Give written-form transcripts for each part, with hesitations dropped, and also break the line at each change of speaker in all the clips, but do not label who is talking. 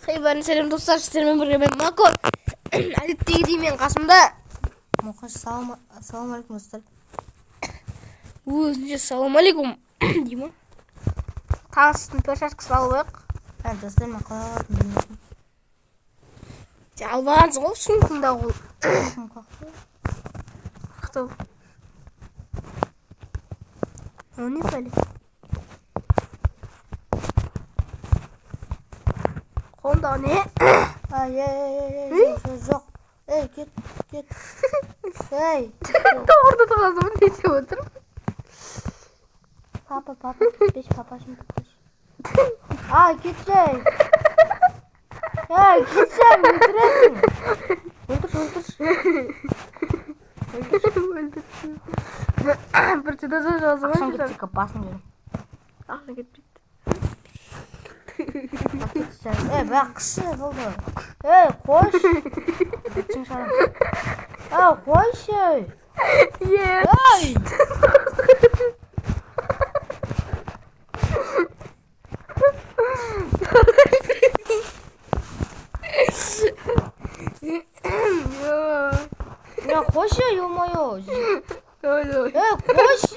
Хей, бәріне сәлем, достар, сіздермен бірге мен, Мако. Әдеттегідей мен қасымда
Мұқаш, салам, ассалаумағалейкум, достар.
Өзінше салам алейкум дей ма? Таныстың перчаткасын алып алайық.
Ә, достар, мен қалай алатынын білмедім.
Сен алып алғансың ғой, сумкаңда ол.
Кім қақты?
Кто? О, не пәле? Қолыңдағы не?
А, ей, ей, ей, ей, жоқ. Ей, кет, кет. Ей,
Торды тұрғызып не деп отыр?
Папа, папа, кетпеші, папашым, кетпеші. А, кетші. Ей, кетші, өлтіресің. Өлтірші, өлтірші.
Өлтірші. Бір чудо жазып
Ақшам кетсе, басын беремін.
Ақша кетпейді.
Ей, бірақ қышы болды. Ей, қойшы. Бітшің шығарам. Ей, қойшы.
Е.
Ей! Я қойшы, ё-моё.
Давай, давай.
Ей, қойшы.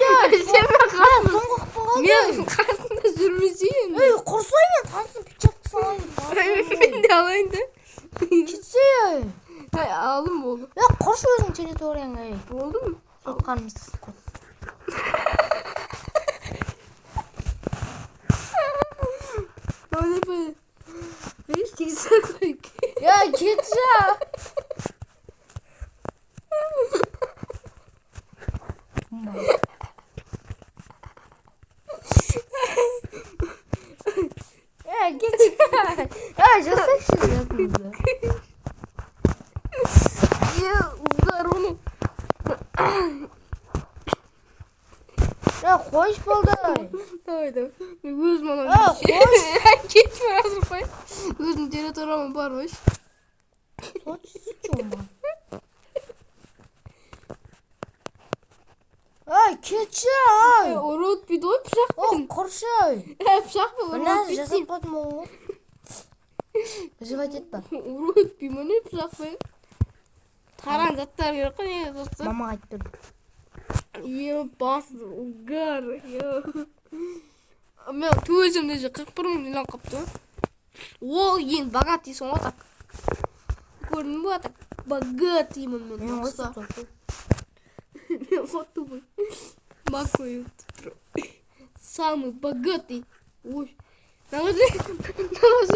Сен мен
Мен соңғы қылып қалды.
Мен қасында жүрмесей енді.
Ей, құрсай, мен таныстың перчатка салайын.
Мен де алайын да.
Кетсе.
Ай, алдым, болды.
Ей, құршы өзің территорияңа, ей.
Болды ма?
Сотқанымыз қой.
Давай, давай. Видишь, тексеріп.
Я, кетші. Ей, кетші. Ей, жасайшы затыңды.
Е, удар оны.
Ей, қойшы, болды.
Давай, давай. Мен өзім аламын.
Ей, қойшы.
Кетші, асықпай. Өзімнің территорияма бармайшы.
Сотшы, ома. Ей, кетші, ай.
Ұрып өтпейді ғой
О,
пышақпен.
құршы.
Е, пышақпен
Бір
ұрып
нәрсе
өтпейді.
жасап қойдым ғой. Выживать етпе.
Ұрып өтпей ма не пышақпен? Таран заттар керек қой неге, достар?
Мамаға айтып бердім.
Е, бас угар. Е. Мен өзімде же 41 мың миллион қалыпты ғой. Ол ең богатыйсың ғой, так. Көрдің ба, так? Богатыймын мен.
Мен ғой
Достар.
сотты.
Мен вот тупой. Макой. Самый богатый. Ой. Нағыз, нағыз.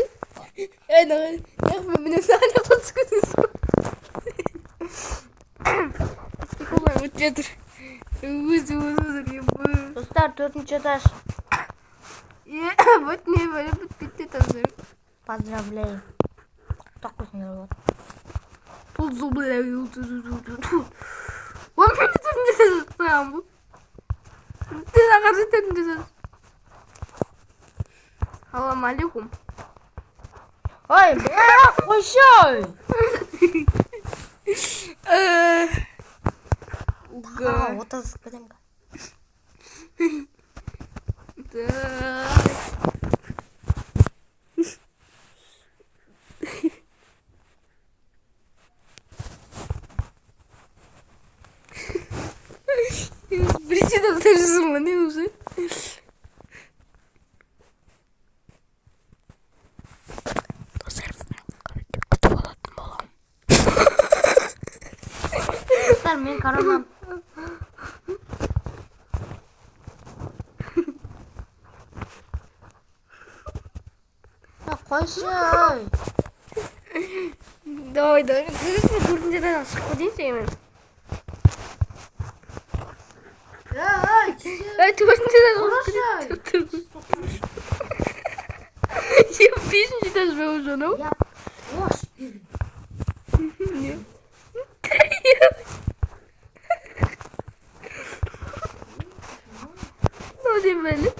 Ей, нағыз. Неғып мен міне саған түсіп кетесің. Приколдар өтіп жатыр. Өзі өзі өзі.
Достар, төртінші этаж.
Е, вот не бөліп бітпейді таза.
Поздравляю. Құттықтап қойсаңдар болады.
Поздравляю. Он мені төртінші этаж жасаған бұл. Ты қарсы төртінші этаж. Салам алейкум.
Ой, бля, қойшы.
Угар.
Отырғызып кетемін.
Так. Бірінші этажда жүрсің ба не уже? Достар, күтіп алатын боламын.
Достар, мен корона. Я, қойшы.
Давай, давай. Мен төртінші этажға шығып кетейін сенімен.
Ей, кетші.
Ей, төртінші этажға
Құрышы.
шығып кетейін. Е, бесінші этаж ба уже анау?
Я, ош, бер.
Не. Мынау не бәле?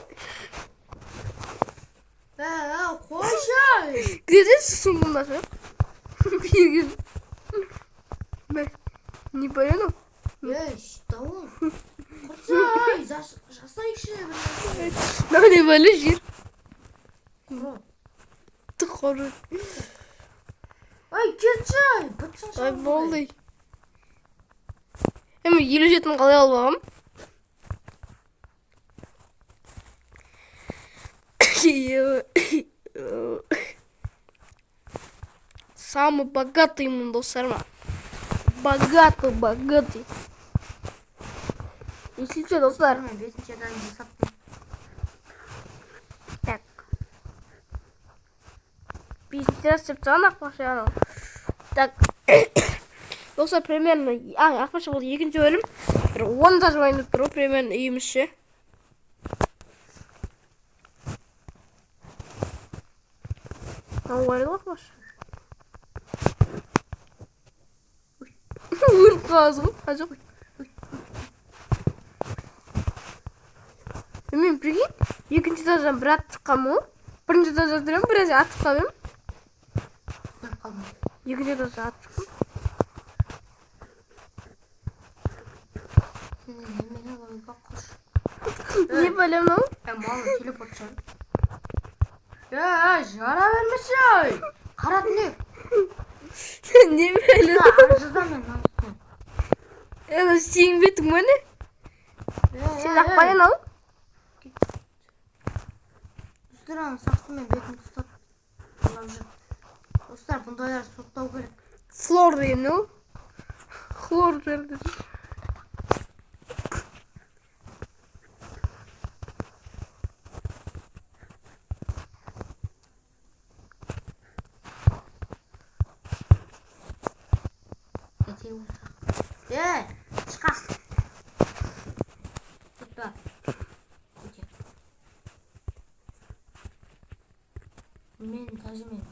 Ей, қойшы.
Где сумкаңды ашайық? Берген. Мә, не понял?
Ей, дауыл. Құрсы, жасайшы бір нәрсе.
Мынау не бәле жер?
Құры.
Құры.
Ой, кетші, бытшың.
Ой, болды. Мен 57 мың қалай алып алғам? Самый богатый мын, достар ма. Богатый, богатый. Если что, достар.
Мен бесінші этажды жасаттым.
Так. Бесінші этаж деп тұрған ақпашы анау. Так. Достар, примерно, ақпашы бұл екінші бөлім. Бір 10 этаж ойнап тұр ғой, примерно үйіміз ше. Мынау бар еді ғой ақпашы. Өліп қаласың ғой, а жоқ. Мен прикинь, екінші этаждан бір атып шыққанмын ғой. Бірінші этаждан тұрамын, біраз атып қалып едім.
Өліп қалдым.
Екінші этаждан атып шықтым.
Сенің немене логика құш.
Не бәле мынау?
Малы телепорт шығар. Жара бермеші, ой. Қара түнек.
Не бәле?
Жазам мен мынаның үстіне.
Ана сенің бетің ба не? Сен ақпайын ал.
Достар, ана сақтымен бетін ұстап ұрлап жүр. Достар, бұндайлар соттау керек.
Флор деген не ол? Хлор жерде.
Ей, шықақ. Тұтта. Өте. Мен тәжімен.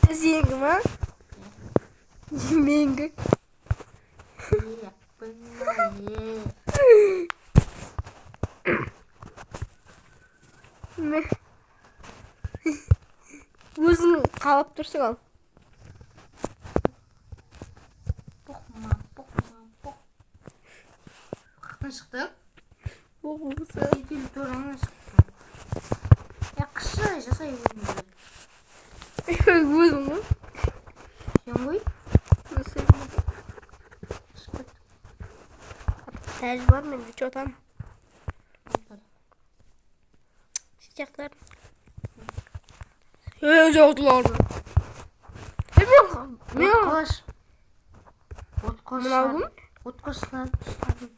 Сенікі ма? Менікі. Өзің қалап тұрсың ал.
Бұқма, бұқма, бұқ. Қақтан шықты?
Боқ.
Территорияңнан шықты. Я қышы жасай өзің.
Өзің ғой.
Сен ғой? Шығып кет.
Тәж бар менде, чё там? Сияқтар. Ей, жоқтылар. Мен
Отқыш. Отқыш.
Мынау кім?
Отқыш шығардым.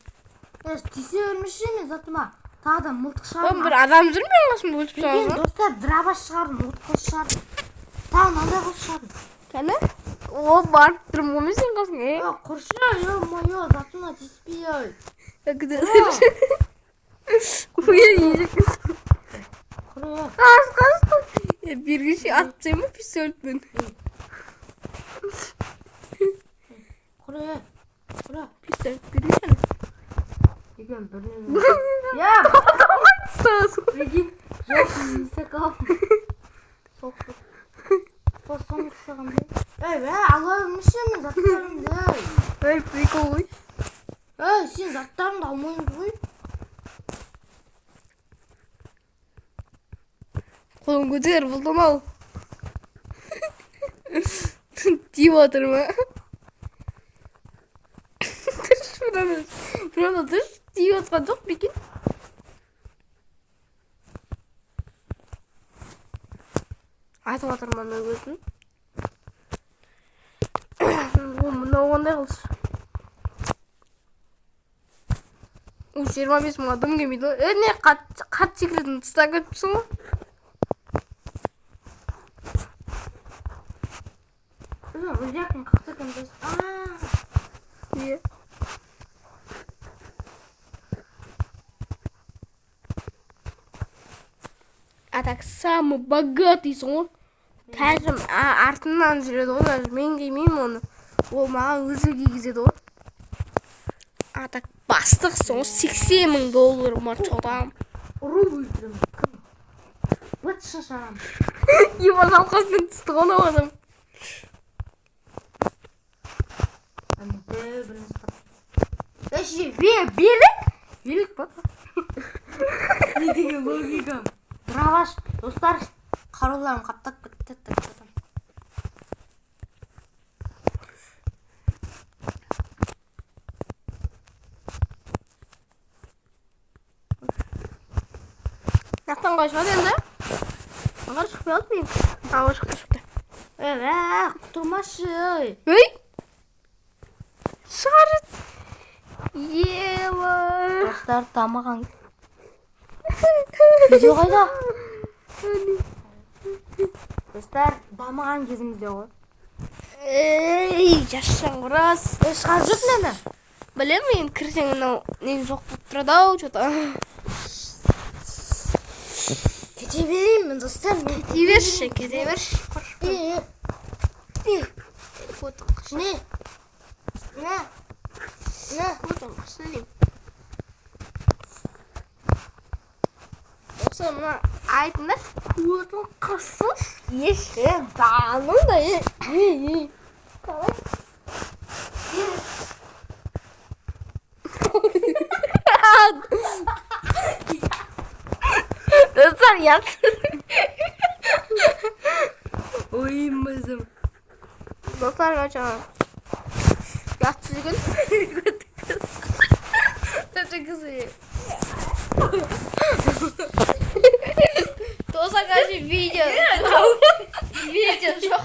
Тисе бермеші мен затыма. Тағы да мылтық шығардым.
Бір адам жүр менің қасымда, өлтіріп
Прикинь,
тастаған.
достар, дробаш шығардым, отқыш шығардым. Тағы мынандай қылыш шығардым.
Кәні? О, барып тұрмын ғой мен сенің қасыңа, е?
Құршы, ё-моё, затыма тиіспей, ой. Құры.
Қаш, қаш. Бергеше атып тастаймын ба пистолетпен?
Құры, құры.
Пистолет бергеше.
Деген бірінен. Я, прикинь, жоқ, несі қалды. Соқты. Сол соңғысы қандай? Ей, ала бермеші мен заттарымды.
Ей, прикол ғой.
Ей, сен заттарыңды алмаймыз ғой.
Қолын көтер, бұлтан ал. Тиіп жатыр ма? Тұршы, мынаны. Мынаны тұршы, тиіп жатқан жоқ па екен? Айтып жатырмын ана өзін. О, мынау қандай қылыш? О, 25 мың адам келмейді ғой. Не, қат секретін тастап кетіпсің ғой.
Өзі қақты екен біз.
Не? А так самый богатый ғой. Тәжім артынан жүреді ғой, даже мен кимеймін оны. Ол маған өзі кигізеді ғой. А так бастықсың ғой, 80 мың доллар бар, чотам.
Ұрып өлтіремін. Кім? Быт шашарам.
Иван алқасынан түсті ғой анау адам. Велик? Велик па?
Не деген логика? Дробаш. Достар, қаруларым қаптап кетті.
Жақтан қалай шығады енді?
Аңғар шықпай қалды мен.
А, ол шықты, шықты.
Құтырмашы.
Ей! Шығар. Ема.
Достар, дамыған. Видео қайда? Достар, дамыған кезімізде ғой.
Ей, жасшаң ұрас.
Шығарып жүр мені.
Білемін, енді кірсең мынау нең жоқ болып тұрады ау, что-то.
Кете берейін мен, достар. Мен
Кете берші, кете берші.
Не? Не? Не?
Достар, мына айтыңдар, көзің қырсыз.
Еше, бағаның да.
Қалай? Достар, ұятсыз.
Ой, мызым.
Достар, короче, ұятсыз екен. Тіпті. Достар, короче, видео. Видео жоқ.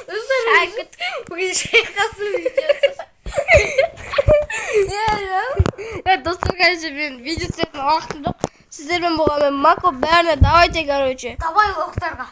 Шәкіт.
Бүгін шайқасу видеосы.
Достар, короче, мен видео түсіретін уақытым жоқ. Сіздермен болған мен Мако, бәріне давайте, короче.
Давай оқтарға.